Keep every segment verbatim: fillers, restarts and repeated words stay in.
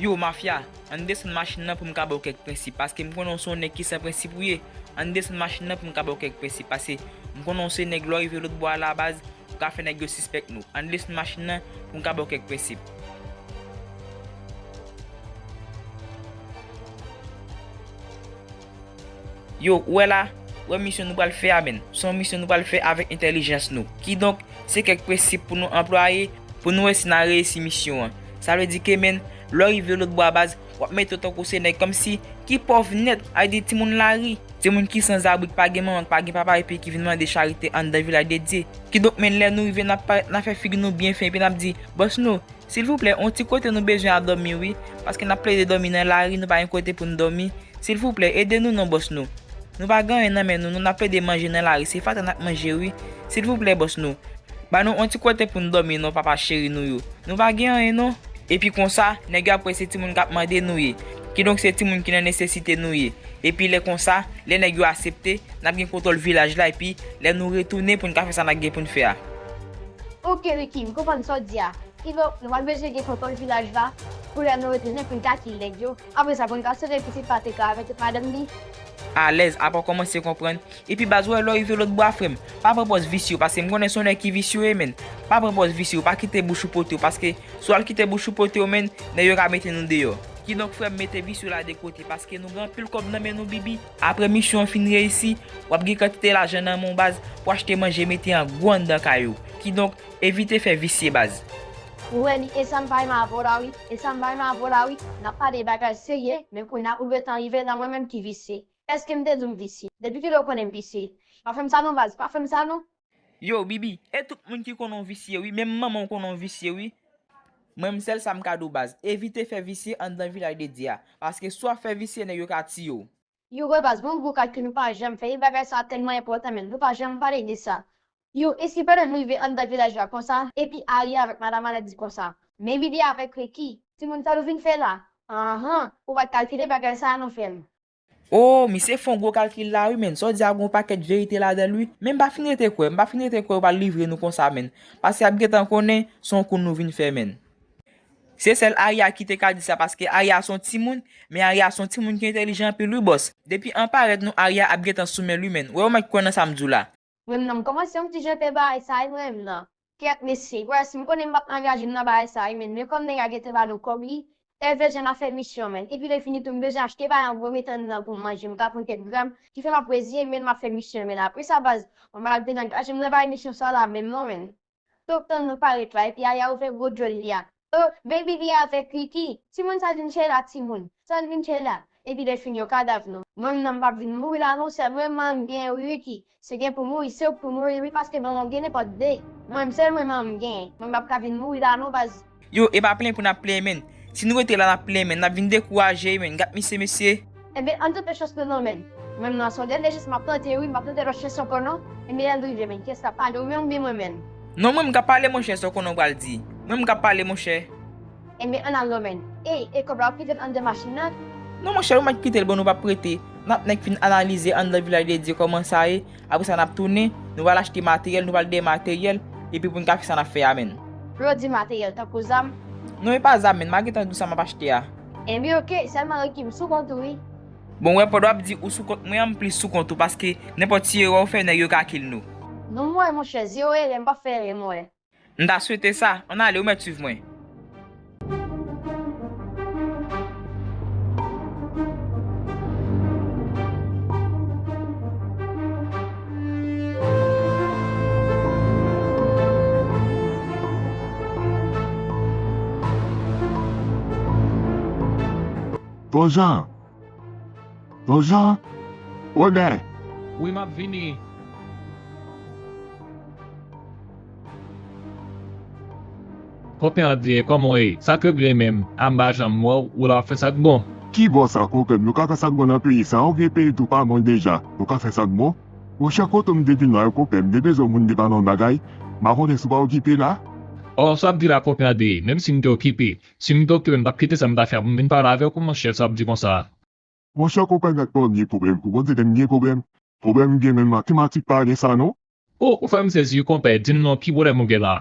Yo, mafya, ann desann machin nan pou m ka ba w kèk prensip, paske m konnen w se yon nèg ki san prensip ou ye. Ann desann machin nan pou m ka ba w kèk prensip, paske m konnen w se nèg lè w rive lòt bò a la baz, ou ka fè nèg yo sispèk nou. Ann desann machin nan pou m ka ba w kèk prensip. Yo, ou wè la, ou wè misyon nou pral fè a, menn. Se yon misyon nou pral fè avèk entèlijans nou. Kidonk, se kèk prensip pou nou anplwaye, pou nou wè si n a reyisi misyon an. Sa vle di ke, menn, lè w rive lòt bò a baz, w ap mete w tankou se nèg kòmsi ki pòv nèt, a di timoun lari, timoun ki sanzabri, ki pa gen manman, ki pa gen papa, epi ki vin mande charite anndan Vilaj de Dye. Kidonk, menn, lè nou rive, n ap parèt, n ap fè figi nou byen fen, epi n ap di, bòs nou, silvouplè, on ti kote nou bezwen a dòmi wi, paske n ap plede dòmi nan lari, nou pa gen kote pou n dòmi. Silvouplè, ede nou non, bòs nou. Nou pa gen anyen nan men nou, nou n ap plede manje nan lari, se fatra n ap manje wi. Silvouplè, bòs nou. Ba nou on ti kote pou n dòmi non, papa cheri nou yo. Nou pa gen anyen non. Epi konsa, nèg yo ap wè se timoun k ap mande nou ye. Kidonk se timoun ki nan nesesite nou ye. Epi lè konsa, lè nèg yo aksepte, n ap gen kontwòl vilaj la, epi lè nou retounen pou n ka fè sa n ap gen pou n fè a. Oke, Ricky, m konprann sa w di a. Kidonk, nou pral bezwen gen kontwòl vilaj la pou lè nou retounen pou n ka kill nèg yo. Apre sa, pou n ka sove pitit Patrick la avèk tout madanm li. Alèz, apa w kòmanse konprann. Epi baz, ou wè, lè w rive lòt bò a, frè m, pa pran pòz visye w, paske m konnen se yon nèg ki visye w ye, menn. Pa pran pòz visye w, pa kite bouch ou pote w, paske si w al kite bouch ou pote w, menn, nèg yo ka mete nou deyò. Kidonk, frè m, mete visye w la de kote, paske nou gen anpil kòb nan men nou, Bibi. Apre misyon an fin reyisi, w ap gen kantite lajan nan men w, baz, pou achte manje mete an gwo anndan kay ou. Kidonk, evite fè visye, baz. Ou wè li, e sa m pa renmen avè w la wi, e sa m pa renmen avè w la wi, n ap pale bagay serye, men kounye a ou gentan rive nan mwen menm ki visye. Èske m te di w m visye? Depi kilè w konnen m visye? Pa fè m sa non baz, pa fè m sa non. Yo, Bibi, e tout moun ki konnen w visye wi, menm manman w konnen w visye wi. Mwen m sèl sa m ka di w baz, evite fè visye anndan Vilaj de Dye a, paske si w ap fè visye nèg yo ka tiye w. Yo, wè baz, bon gwo kalkil nou pa janm fè, e bagay sa tèlman enpòtan menn, nou pa janm pale de sa. Yo, e si pandan nou rive anndan vilaj la konsa, epi Aria avèk madanm Alèz di konsa, men Bibi avèk Ricky, timoun sa nou vin fè la? Anhan, ou pa t kalkile bagay sa a non frè m. O, misye fè yon gwo kalkil la wi, menn. Sa w di a gen yon pakèt verite ladan l wi. Men m pa fin rete kwè, m pa fin rete kwè yo pral livre nou konsa, menn. Paske y ap gentan konnen se yon kou nou vin fè, menn. Se sèl Aria ki te ka di sa, paske Aria se yon timoun, men Aria se yon timoun ki entèlijan anpil wi, bòs. Depi an parèt nou, Aria ap gentan sou men l wi, menn. Wè, ou mèt kwè nan sa m di w la. Mwen menm nan, m kòmanse yon ti jan pè bagay sa wi mwen menm nan. Kèt mesye, wè si m konnen m p ap angaje m nan bagay sa wi menm, men kòm nèg la gentan ba nou kòb li, èvè jan n ap fè misyon menm. Epi lè fini tou m bezwen achte bagay an gwo mete anndan pou m manje, m ka pran kèk grenn, ki fè m ap reziye m menm, m ap fè misyon menm. Apre sa baz, mwen pa t ap vin angaje m nan bagay misyon sa la menm non menm. Tou tan nou parèt la, epi Aya ouvè gwo djòl li a. O, baby li avèk Ricky. Timoun sa vin chè la, timoun. Sa vin chè la. Epi lè fini yo kadav nou. Mwen menm nan m p ap vin mouri la non, sèl mwen manman m gen wi Ricky. Se gen pou mouri, se ou k pou mouri wi, paske manman w gen nenpòt de. Mwen menm sèl mwen manman m gen. Mwen m p ap ka vin mouri la non baz. Yo, e pa plenyen pou n ap plenyen, menn. Si nou rete la, n ap plenyen, menn. N ap vin dekouraje, menn. Gad misye, mesye. Enben, ann tante chans nou non, menn. Mwen menm nan se yon dènye chans m ap tante wi, m p ap tante lòt chans ankò non. Enben, lè l rive, menn, kiyès k ap pale, ou menm oubyen mwen menm? Non, mwen m k ap pale, monchè, sa w konnen w pral di. Mwen m k ap pale, monchè. Enben, ann al non, menn. Ey, e kòb la, w ap kite l anndan machin nan? Non, monchè, ou mèt kite l, bon, nou p ap prete. N ap nèk fin analize anndan Vilaj de Dye kòman sa ye. Apre sa, n ap tounen, nou pral achte materyèl, nou pral dèyè materyèl, epi pou n ka fè sa n ap fè a, menn. Lè w di materyèl, tankou zam? Non, e pa zam, menn, m a gentan di w sa m ap achte a. Enben, oke, sèlman Ricky, m sou kont ou, wi. Bon, wè, pandan w ap di ou sou kont mwen an, m plis sou kont ou, paske nenpòt ti erè w fè, nèg yo ka kill nou. Non, mwen, monchè, zewo erè, m p ap fè erè, mwen. M ta swete sa. Ann ale, ou mèt swiv mwen. Bonjou. Bonjou. Wonè. Wi, m ap vini. Konpè Andye, kòman w ye? Sa k regle menm? A m pa janm wè w, ou la w ap fè sa k bon. Ki bò sa, konpè m? Nou ka fè sa k bon nan peyi sa a, yon vye peyi tou pa bon deja. Nou ka fè sa k bon? Monchè, kote w m te vin la yo, konpè m? M te bezwen w pou m te pale yon bagay. M pa konnen si w pa okipe la. O, sa w ap di la, konpè Andye, menm si m te okipe. Si m te okipe, m t ap kite sa m t ap fè a pou m vin pale avèk ou, monchè, sa w ap di konsa a. Monchè, konpè m, mèt pa w gen pwoblèm tou. Bon, se te m gen pwoblèm. Pwoblèm m gen menm matematik pa gen sa non. O, ou fè m sezi wi, konpè. Di m non, ki pwoblèm ou gen la?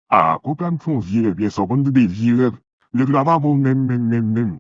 A, konpè m fè yon vye rèv yè swa. Ou konn tande vye rèv. Nèg la pa bon menm, menm, menm, menm.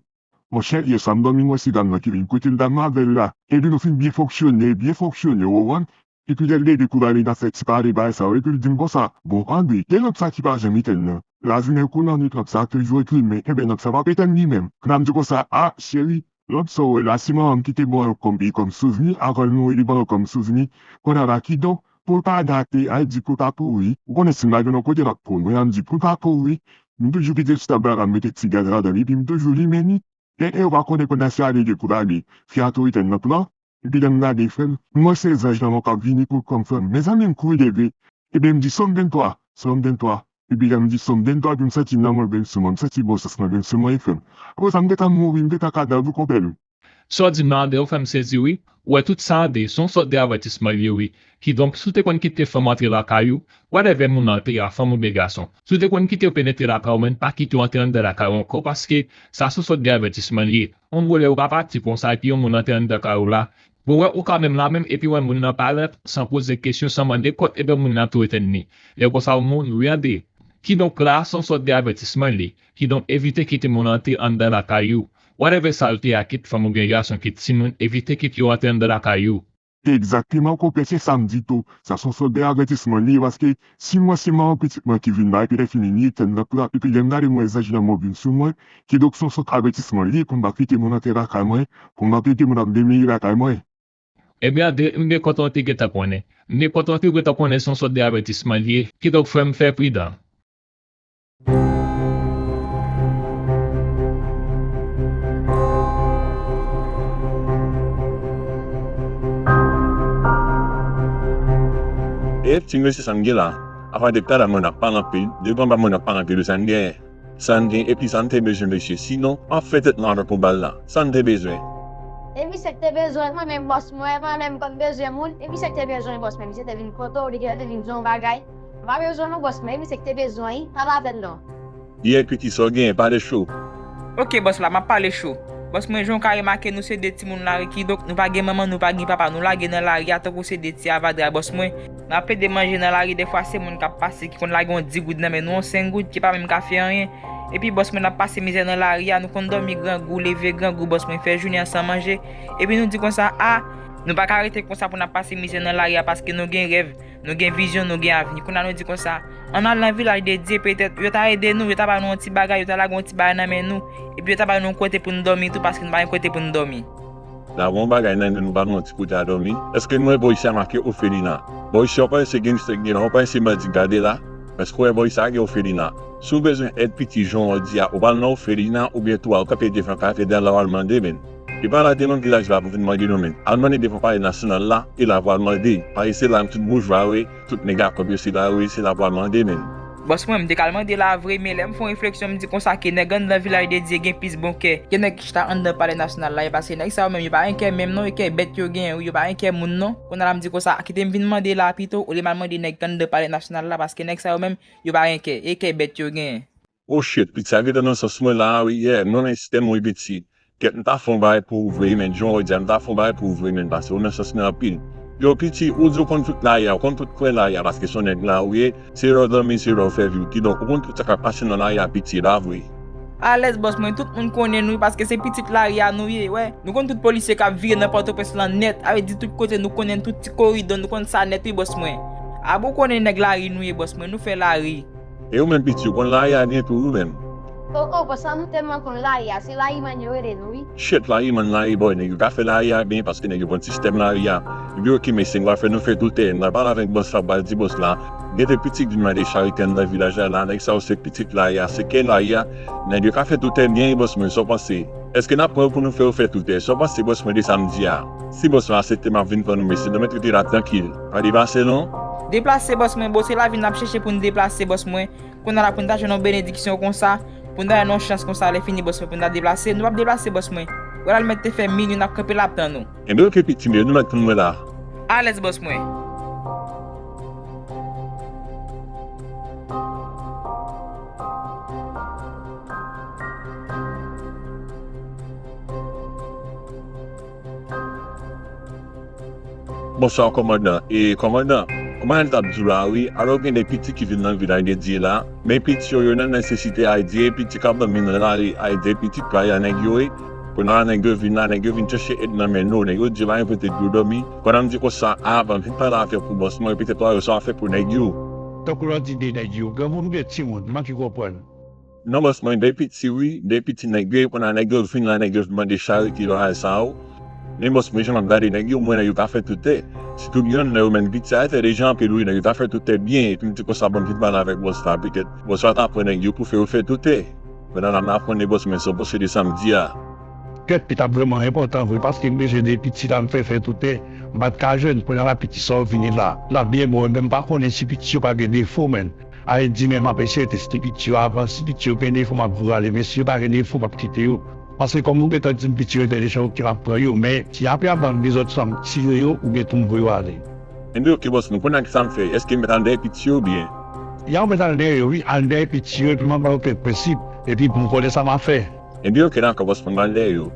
Monchè, yè swa m dòmi, m wè se dam nan ki vin kote m, dam nan avè l la. Epi nou fin byen fonksyone, byen fonksyone, ou konprann? Epi lè l leve pou l ale, n ap fè ti pale bagay sa yo. Epi l di m konsa, bon, André, e lanp sa ki pa janm etèn nan? Lajounen kou lannwit, lanp sa toujou eklimen. Enben, lanp sa p ap etèn li menm. Kounye a m di konsa, a, cheri, lanp sa w wè la, se manman m ki te ban yo kòm, kòm souvni, avan l mouri, li ban yo kòm souvni. Kounye a la, kidonk, pou l pa date, a, di pou l pa pouri. Ou konnen si m lage l yon kote, l ap pouri. Mwen, m di pou l pa pouri, m toujou kite l sou tab la, m mete ti gaz ladan l, epi m toujou limen li. E, e, ou pa konnen kounye a se ale gen pou l ale. Fi a tou etèn lanp lan, epi lè m gade frè m, m wè se zanj lanmò k ap vini pou l pran m frè m. Mezanmi, m kouri leve, epi m di, Sòm venntwa, Sòm venntwa. Epi lè m di, Sòm venntwa, epi m santi nan mwen vin sou mwen, m santi bon sans mwen vin sou mwen, frè m. Apre sa, m gentan mouri, m gentan kadav ou konpè l. Sa w di m nan, André, ou fè m sezi wi. Ou wè, tout sa, André, se yon sòt de avètisman l ye wi. Kidonk, si w te konn kite fanm antre lakay ou, whatever moun nan te a, fanm oubyen gason, si w te konn kite yo penetre lakay ou, men pa kite yo antre anndan lakay ou ankò, paske sa se yon sòt de avètisman l ye. Yon gwo lè ou pa pati konsa, epi yon moun antre anndan kay ou la, bon, wè, ou kanmenm la menm, epi wè moun nan parèt, san poze kesyon, san mande kòd, epi moun nan tou etèn li. Lè konsa, ou mouri wi, André. Kidonk, la, se yon sòt de avètisman l ye. Kidonk, evite kite moun antre anndan lakay ou. Whatever sa l te a, kit fanm oubyen gason, kit timoun, evite kit yo antre anndan lakay ou. Egzakteman, konpè, se sa m di tou. Sa se yon sòt de avètisman li ye, paske si mwen se manman pitit mwen ki vin la, epi lè fini li etèn lanp la, epi lè m gade m wè zanj lanmò vin sou mwen, kidonk se yon sòt avètisman li ye pou m pa kite moun antre lakay mwen, pou m pa kite moun ap demere lakay mwen. Ebyen, André, m byen kontan w te gentan konnen. M byen kontan w te gentan konnen se yon sòt de avètisman li ye, kidonk frè m fè pridan. E ti mesye sa n gen la, apa de kadav mwen ap pale anpil, de granba mwen ap pale anpil de sa n genyen. Sa n gen epi sa n te bezwen mesye, sinon m ap fè tèt mwen avèk yon bal la. Sa n te bezwen. E misye k te bezwen mwen menm bòs mwen, mwen menm kòm bezwen moun, e misye k te bezwen bòs mwen, misye te vin kote w, li genlè te vin di yon bagay. M pa bezwen non bòs mwen, e misye k te bezwen wi, pale avè l non. Yè piti sa w genyen, pale cho. Ok bòs la, m ap pale cho. Bòs mwen, jan w ka remake, nou se de timoun lari, kidonk nou pa gen manman, nou pa gen papa, nou lage nan lari a tankou se de ti avadra bòs mwen. N ap plede manje nan lari, dèfwa se moun k ap pase ki konn lage yon di goud nan men nou, yon senk goud ki pa menm ka fè anyen. Epi bòs mwen, n ap pase mizè nan lari a, nou konn dòmi grangou, leve grangou, bòs mwen, fè jounen an san manje. Epi nou di konsa, a, nou pa ka rete konsa pou n ap pase mizè nan lari a paske nou gen rèv, nou gen vizyon, nou gen avni. Kounye a nou di konsa, ann al nan vilaj de Dye, petèt yo ta ede nou, yo ta ba nou yon ti bagay, yo ta lage yon ti bagay nan men nou, epi yo ta ba nou yon kote pou n dòmi tou paske nou pa gen kote pou n dòmi. N a gen yon bagay nan men nou, ba nou yon ti kote a dòmi. Èske nou wè bò isi a make ofelina? Bò isi a, w panse se gangsta ki gen la, w panse se bandi k gade la? Èske w wè bò isi a gen ofelina? Si w bezwen èd piti jan w di a, ou pa al nan ofelina oubyen tou a, ou kanpe devan kafedral la, w al mande, men. E pa la devan vilaj la pou vin mande non, men. Al mande devan palè nasyonal la, e la pou al mande. Paske se la tout boujwa yo ye, tout nèg a kòb yo se la yo ye, se la pou al mande, men. Bòs mwen, m te ka al mande la vre, men lè m fè yon refleksyon, m di konsa ke nèg anndan vilaj de Dye gen plis bon kè ke nèg ki chita anndan palè nasyonal la, e paske nèg sa yo menm, yo pa gen kè menm non, e kè bèt yo genyen wi, yo pa gen kè moun non. Kounye a la m di konsa, kite m vin mande la pito, olye m al mande nèg ki anndan palè nasyonal la, paske nèg sa yo menm, yo pa gen kè, e kè bèt yo genyen. Oh shit, piti sa gentan nan sans mwen la a wi, yeah, m renmen sistèm ou wi piti. Kèt, m ta fè yon bagay pou ou vre wi, men, jan w di a, m ta fè yon bagay pou ou vre, men, paske ou nan sans mwen anpil. Yo, piti, ou di w konn tout lari a, ou konn tout kwen lari a, paske se yon nèg lari w ye, se lè w dòmi, se lè w fè vi w, kidonk, ou konn tout sa k ap pase nan lari a, piti, e pa vre? Alèz bòs mwen, tout moun konnen nou wi, paske se pitit lari a nou ye, wè. Nou konn tout polisye k ap vire nan Pòtoprens lan nèt, sa vle di tout kote nou konnen tout ti koridò, nou konn sa nèt wi bòs mwen. Abo konnen nèg lari nou ye bòs mwen, nou fè lari. E ou menm piti, ou konn lari a byen tou ou menm? O, o, bòs la, nou tèlman konn lari a, se lariman yo rele nou wi. Shit, lariman, lari bòy, nèg yo ka fè lari a byen paske nèg yo konn sistèm lari a. Epi ok mesye, m pral fè nou fè tou tè, m pral pale avèk bòs la, m pral di bòs la, gen de pitit vin mande charite anndan vilaj la, la, nèg sa yo se pitit lari a, se kè lari a, nèg yo ka fè tou tè byen wi bòs mwen, sa w panse? Èske n ap pran yo pou nou fè yo fè tou tè? Sa w panse bòs mwen de sa m di a? Si bòs mwen aksepte, m ap vin pran nou mesye, nou mèt rete la trankil, pa deplase non. Deplase bòs mwen, bon, se lavi n ap chèche pou n deplase bòs mwen. Kounye a la pou n ta jwenn yon benediksyon konsa, pou n ta jwenn yon chans konsa, lè fini bòs mwen pou n ta deplase, nou p ap deplase bòs mwen. Wè la l mèt te fè minui n ap kanpe l ap tann ou. Enben ok piti, men nou mèt tann mwen la. Alèz bòs mwen. Bonswa kòmandan. E kòmandan, Kòman l t ap di w la wi, alò gen de piti ki vin nan vil Ayiti la, men piti yo, yo nan nesesite Ayiti, e piti k ap dòmi nan lari Ayiti, piti pa a nèg yo ye. Kounye a nèg yo vin la, nèg yo vin chèche èd nan men nou, nèg yo di yo pa gen kote pou yo dòmi. Pandan m di konsa, avan m fin pale avèk ou bòs mwen, petèt pa yo sa fè pou nèg yo. Tankou lè w di de nèg yo, granmoun oubyen timoun, m manke konprann. Non bòs mwen, de piti wi, de piti nèg yo, pandan nèg yo vin la, nèg yo vin mande charite bagay sa yo. Men bòs mwen, jan m ap gade nèg yo, m wè nèg yo ka fè tout tè. Sitou gen yonn nan yo menm piti a, tè deja anpil wi, nèg yo ka fè tout tè byen, epi m di konsa, bon, m vin pale avèk bòs la, petèt bòs la ta pran nèg yo pou fè yo fè tout tè. Pandan la m ap konnen bòs mwen, se yon posede sa m di a. Kèt, li t ap vrèman enpòtan vre, paske m bezwen de piti la m fè fè tout tè, m pa t ka jwenn, kounye a la piti sa yo vini la, l ap byen bon, men m pa konnen si piti yo pa gen defo, menn. Ayiti menm m ap eseye teste piti yo avan, si piti yo gen defo m ap voye yo ale, men si yo pa gen defo m ap kite yo. Paske kòm ou gentan di m piti yo entèlijan, oke m ap pran yo, men si apre avan m bezwen sanm tire yo oubyen tou m voye yo ale. Ebyen oke bòs mwen, kounye a kisa m fè? Èske m mèt al dèyè piti yo oubyen? Ya, ou mèt al dèyè yo wi, al dèyè piti yo epi m ap ba yo kèk prensip, epi pou m konnen sa m ap fè. Ebyen oke dakò bòs mwen, m al dèyè yo.